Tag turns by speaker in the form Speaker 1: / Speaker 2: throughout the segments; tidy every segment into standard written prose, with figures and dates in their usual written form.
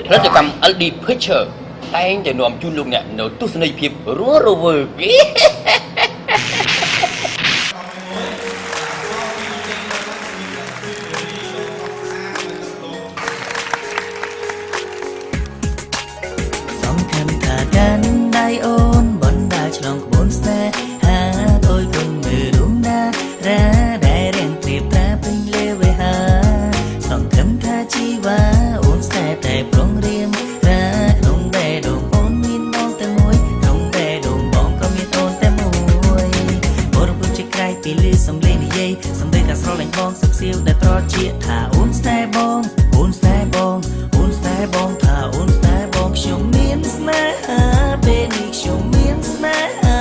Speaker 1: ផលិតកម្ម LD Picture តែងតែនាំជូនលោកអ្នកនៅទស្សនីយភាពរស់រវើក
Speaker 2: សង្ឃឹមថាកាន់ដៃអូនបណ្ដាឆ្លងក្បូនស្នេហាអុយគុំមើលដួងតារាដែលរៀងត្រៀបត្រាពេញលើវេហាសង្ឃឹមថាជីវ៉ាអូនស្នេហ៍តែប្រុងរៀមរាក្នុងបេះដូងអូនមានបងតែមួយក្នុងបេះដូងបងក៏មានអូនតែមួយបរពុជាក្រៃពីលឺសំលេងនិយាយសំដីថាស្រឡាញ់បងសឹកសៀវដែលត្រជាថាអូនស្នេហ៍បងអូនស្នេហ៍បងអូនស្នេហ៍បងថាអូនស្នេហ៍បងខ្ញុំមានស្នេហាពេលនេះខ្ញុំមានស្នេហា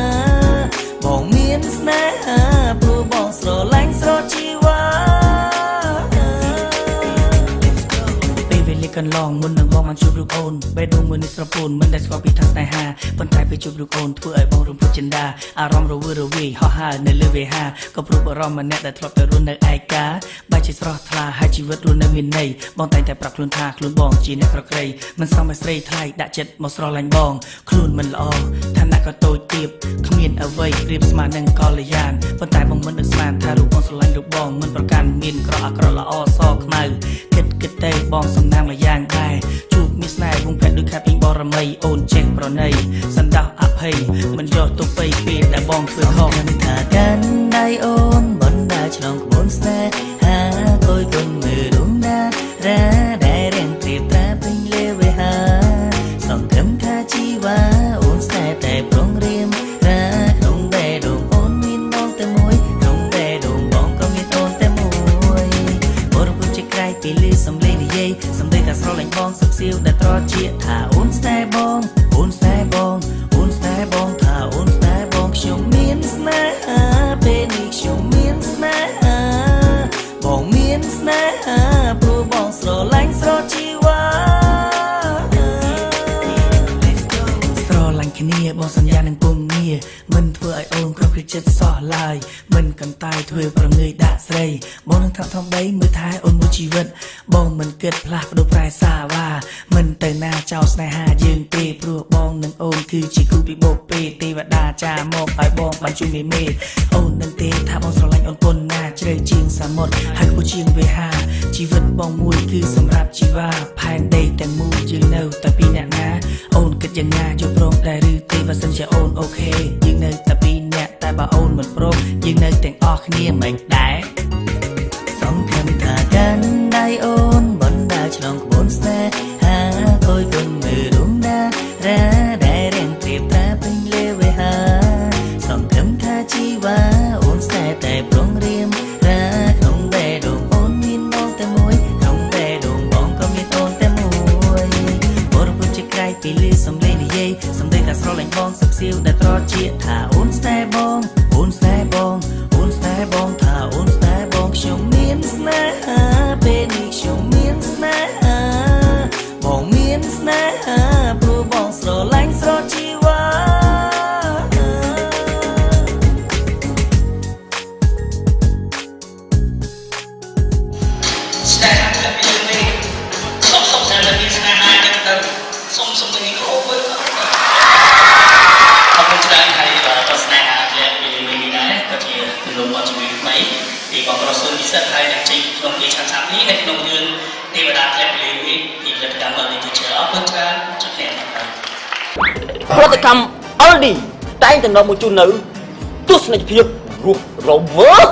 Speaker 2: បងមានស្នេហាព្រោះបងស្រឡាញ់ស្រជីវ៉ាពេលវេលាកន្លងមុននឹងបងបានជួបរូបអូនបេះដូងមួយនេះស្រពោនមិនដែលស្គាល់ពីថាស្នេហាប៉ុន្តែពេលជួបរូបអូនធ្វើឲ្យបងរំភើបចិន្តាអារម្មណ៍រវើរវាយហោះហើរនៅលើវេហាក៏ព្រោះបារម្ភម្នាក់ដែលធ្លាប់តែរស់នៅឯកាបែរជាស្រស់ថ្លាហើយជីវិតរស់នៅមានន័យបងតែងតែប្រាប់ខ្លួនថាខ្លួនបងជាអ្នកក្រក្រៃមិនសមឲ្យស្រីថ្លៃដាក់ចិត្តមកស្រឡាញ់បងខ្លួនមិនល្អឋានៈក៏តូចទាបគ្មានអ្វីប្រៀបស្មើនឹងកល្យានប៉ុន្តែបងមិននឹកស្មានថារូបបងស្រឡាញ់រូបបងមិនប្រកាន់មានក្រក់អាក្រក់ល្អសខ្មៅគិតគិតទៅបងសំណាងមួយយ៉ាងដែរជួបមានស្នេហ៍វងភ័ក្រដូចខែពេញបរមីអូនចេះប្រណីសន្តោសអភ័យមិនយកទុកពេលពេលដែលបងធ្វើខុសថាកាន់ដៃអូនបណ្ដាឆ្លងក្បូនស្នេហាគយគុំមើលដួងតារាដែលរៀងត្រៀបត្រាពេញលើវេហាសង្ឃឹមថាជីវ៉ាអូនស្នេហ៍តែប្រុងរៀមរាក្នុងបេះដូងអូនមានបងតែមួយក្នុងបេះដូងបងក៏មានអូនតែមួយបរពុជាក្រៃពីលឺសំលេងនិយាយសំដីថាស្រឡាញ់បងសឹកសៀវដែលត្រជាថាអូនស្នេហ៍បងអូនស្នេហ៍បងអូនស្នេហ៍បងថាអូនស្នេហ៍បងខ្ញុំមានស្នេហាពេលនេះខ្ញុំមានស្នេហាបងមានស្នេហាព្រោះបងស្រឡាញ់ស្រជីវ៉ាស្រឡាញ់គ្នាបងសន្យានឹងពុំងារមិនធ្វើឲ្យអូនក្រគ្រចិត្តសោះឡើយមិនកន្តើយធ្វើប្រងើយដាក់ស្រីបងនឹងថាប់ធំបីមើលថែអូនមួយជីវិតបងមិនគិតផ្លាស់ប្ដូរប្រែសាវ៉ាមិនទៅណាចោលស្នេហាយើងទេព្រោះបងនិងអូនគឺជាគូពិភពពេលទេវតាចាមកឲ្យបងបានជួយមេមេអូននឹងទេថាបងស្រឡាញ់អូនប៉ុណ្ណាជ្រៅជាងសមុទ្រហើយខ្ពស់ជាងវេហាជីវិតបងមួយគឺសម្រាប់ជីវ៉ាផែនដីទាំងមូលយើងនៅតែពីរអ្នកណាអូនគិតយ៉ាងណាយល់ព្រមដែរឬទេបើសិនជាអូនអូខេយើងនៅតែពីរអ្នកតែបើអូនមិនព្រមយើងនៅទាំងអស់គ្នាមិនដែរសង្ឃឹមថាកាន់ដៃអូនបណ្ដាឆ្លងក្បូនស្នេហាគយគុំមើលដួងតារាដែលរៀងត្រៀបត្រាពេញលើវេហាសង្ឃឹមថាជីវ៉ាអូនស្នេហ៍តែប្រុងរៀមរាក្នុងបេះដូងអូនមានបងតែមួយក្នុងបេះដូងបងក៏មានអូនតែមួយបរពុជាក្រៃពីលឺសំលេងនិយាយសំដីថាស្រឡាញ់បងសឹកសៀវដែលត្រជាថាអូនស្នេហ៍បងអូនស្នេហ៍បងអូនស្នេហ៍បងថាអូនស្នេហ៍បងខ្ញុំមានស្នេហាពេលនេះខ្ញុំមានស្នេហាបងមានស្នេហាព្រោះបងស្រឡាញ់ស្រជីវ៉ា
Speaker 3: ស្នេហាតែពីនេះសុខសុខស្នេហ៍តែមានស្នេហាចឹងទៅសុំសុំទៅនេះអូយអរគុណច្រើនហើយក៏ស្នេហាធ្លាក់ពីនេះដែរក៏ជាទម្រង់បទជំនឿថ្មីពីបងប្រុសសុនពិសិដ្ឋហើយនឹងចេញក្នុងពេលឆាប់ៗនេះនៅក្នុងរឿងទេវតាធ្លាក់ពីនេះពីផលិតកម្ម LD Picture អរគុណច្រើនជួបគ្នា
Speaker 1: ផលិតកម្ម LD តែងតែនាំមកជូននៅទស្សនីយភាពរស់រវើក